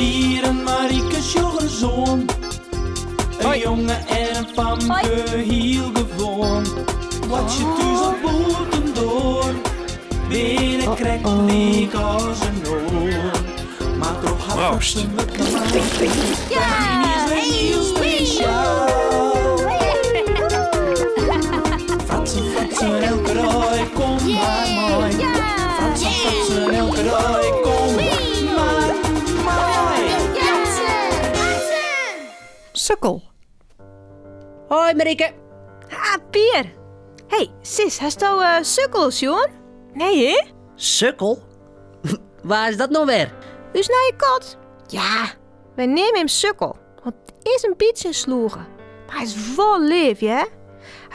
Pier en Marieke sjoch ris oan. In jonge en in famke, hiel gewoan. Boartsje thús of bûtendoar, binne krekt lyk as in oar. Mar troch har Proost. fratsen wurdt de is wer hiel spesjaal. Fratsen, fratsen, elke dei, kom mar mei. Fratsen, fratsen, elke dei, kom mar mei. Sukkel. Hoi Marieke. Ah, Pier. Hey, sis, hasto sukkel sjoen? Nee, hè? Sukkel? Wa is dat no wer? Us nije kat. Ja, wy neame him Sukkel, want it is in bytsje in slûge. Mar hy is wol leaf, hear.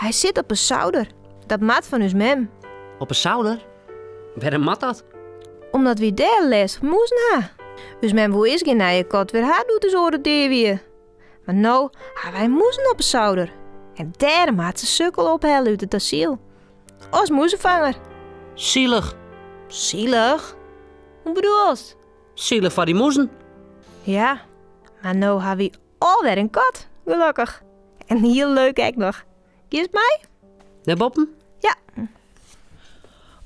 Hy sit op 'e souder. Dat moat fan ús mem. Op 'e souder? Wêrom moat dat? Omdat wy dêr lêst fan mûzen ha. Us mem woe earst gjin nije kat wer ha doe't ús oare dea wie. Mar no ha wy mûzen op 'e souder. En dêrom hat se Sukkel ophelle út it asyl. As mûzefanger. Silich. Silich? Hoe bedoelst? Silich foar dy mûzen. Ja, mar no ha wy alwer in kat, gelokkich. En hiel leuk ek noch. Giest mei? Nei boppen? Ja.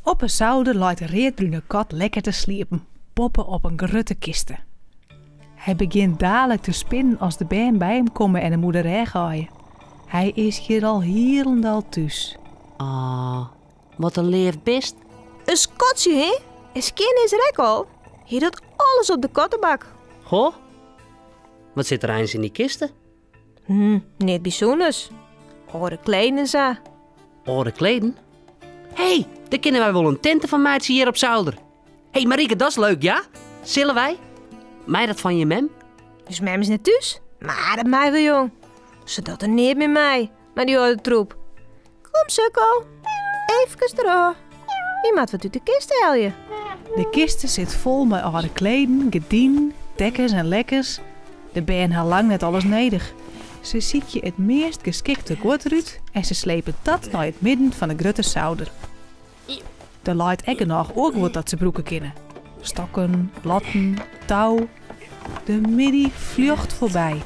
Op 'e souder leit de readbrune kat lekker te sliepen, boppe op in grutte kiste. Hy begjint dalik te spinnen as de bern by him komme en him oer de rêch aaie. Hy is hjir al hielendal thús. Ah, wat in leaf bist. In skatsje, hè? En skjin is er ek al. Hy docht alles op de kattebak. Goh, wat sit der eins yn dy kiste? Hm, neat bysûnders. Âlde kleden en sa. Âlde kleden? Hé, dêr kinne wy wol in tinte fan meitsje hjir op souder. Hé, Marieke, dat is leuk, ja? Sille wy? Mei dat fan je mem? Us mem is net thús, mar dat mei wol, jong. Se docht der neat mear mei, mei dy âlde troep. Kom, sukkel. Efkes derôf. Wy moatte wat út de kiste helje. De kiste sit fol mei âlde kleden, gerdinen, tekkens en lekkens. De bern ha lang net alles nedich. Se sykje it meast geskikte guod derút en se slepe dat nei it midden fan de grutte souder. Der leit ek genôch oar guod dat se brûke kinne. Stokken, latten, tou. De middei fljocht foarby.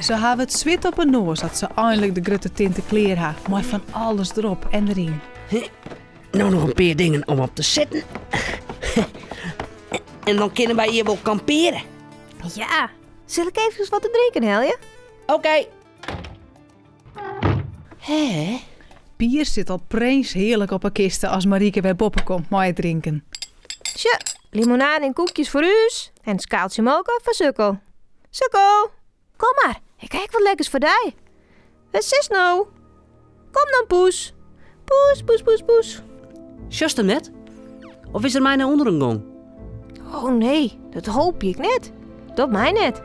Se hawwe it swit op 'e noas at se einlik de grutte tinte klear ha mei fan alles derop en deryn. No noch in pear dingen om op te sitten. En dan kinne wy hjir wol kampeare. Ja, sil ik efkes wat te drinken helje? Oké. Hè? Pier sit al prinshearlik op 'e kiste as Marieke wer boppe komt mei it drinken. Sjoch, limonade en koekjes foar ús en in skaaltsje molke foar Sukkel. Sukkel, kom mar, ik ha ek wat lekkers foar dy. Wêr sitst no? Kom dan, poes. Poes, poes, poes, poes. Sjochst him net? Of is er mei nei ûnderen gong? Oh nee, dat hoopje ik net. Dat mei net.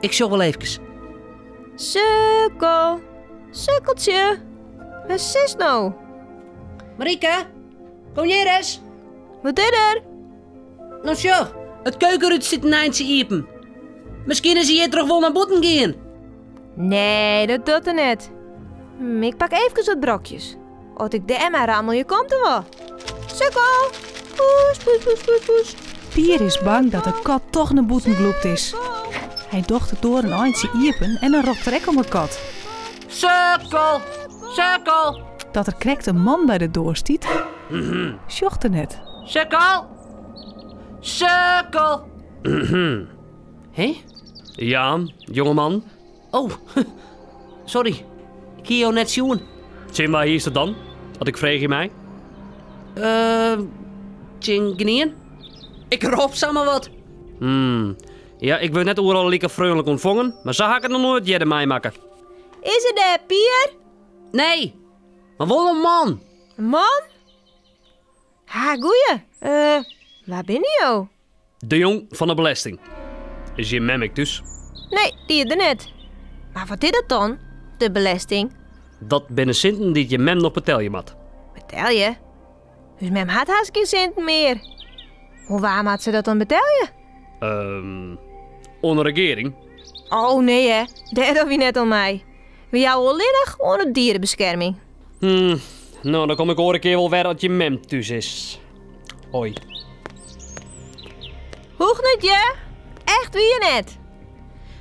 Ik sjoch wol efkes. Sukkel, sukkeltsje, wêr sitst no? Marieke, kom hjir ris. Wat is der? No sjoch, it keukenrút sit in eintsje iepen. Miskien is hy hjirtroch wol nei bûten gien. Nee, dat docht er net. Hm, ik pak efkes wat brokjes. As ik dêr mei rammelje, komt er wol. Sukkel! Poes, poes, poes, poes, poes. Pier is bang dat de kat toch nei bûten glûpt is. Hy docht de doar in eintsje iepen en dan ropt er ek om 'e kat. Sukkel! Sukkel! Dat der krekt in man by de doar stiet, sjocht er net. Sukkel! Sukkel! Hé? Ja, jongeman. Oh, sorry. Ik hie jo net sjoen. Tsjin wa hiest it dan, as ik freegje mei? Uh, tsjin gjinien. Ik rop samar wat. Hmm. Ja, ik wurd net oeral like freonlik ûntfongen, mar sa ha ik it noch noait earder meimakke. Is er dêr, Pier? Nee, mar wol in man. In man? Ha, goeie. Uh, wa binne jo? De Jong fan de belesting. Is jim mem ek thús? Nee, dy is der net. Mar wat is dat dan, de belesting? Dat binne sinten dy't jim mem noch betelje moat. Betelje? Us mem hat hast gjin sinten mear. Oan wa moat se dat dan betelje? Ehm, oan de regearing. Oh nee hè, dêr dogge wy net oan mei. Wy jouwe allinnich oan de dierebeskerming. Hmm, no dan kom ik oare kear wol wer as jim mem thús is. Hoi. Hoecht net hear. Echt wier net.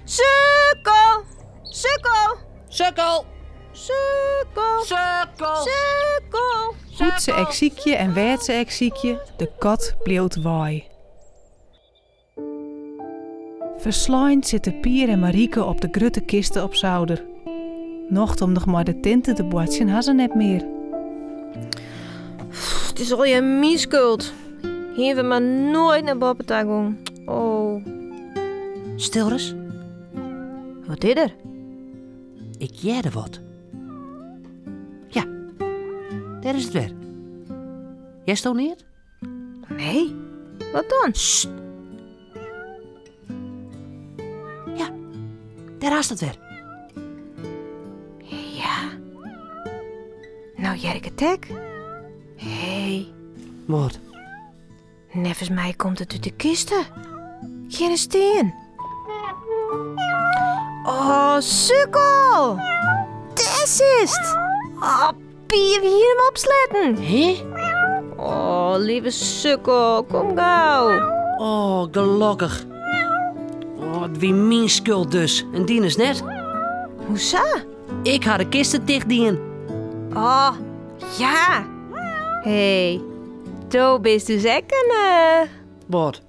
Sukkel! Sukkel! Sukkel! Sukkel! Sukkel! Sukkel! Hoe't se ek sykje en wêr't se ek sykje, de kat bliuwt wei. Ferslein sitte Pier en Marieke op de grutte kiste op souder. Nocht om noch mei de tinte te boartsjen ha se net mear. It is allegear myn skuld. Hiene we mar noait nei boppe ta gong. Oh. Stil ris. Wat is der? Ik hearde wat. Ja, dêr is it wer. Hearsto neat? Nee, wat dan? Sst. Ja, dêr hast it wer. Ja. No hear ik it ek. Hé. Wat? Neffens my komt it út de kiste. Gean ris stean. Oh, sukkel! Dêr sitst! Oh, Pier, wy hiene him opsletten. Hé? Oh, leave sukkel, kom gau. Oh, gelokkich. Oh, it wie myn skuld dus en dines net. Hoesa? Ik ha de kiste ticht dien. Oh, ja. Hé, do bist dus ek in... Wat?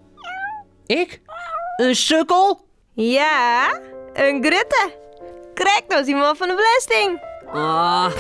Ik? In sukkel? Ja, in grutte. Krekt as dy man fan de belesting. Ah.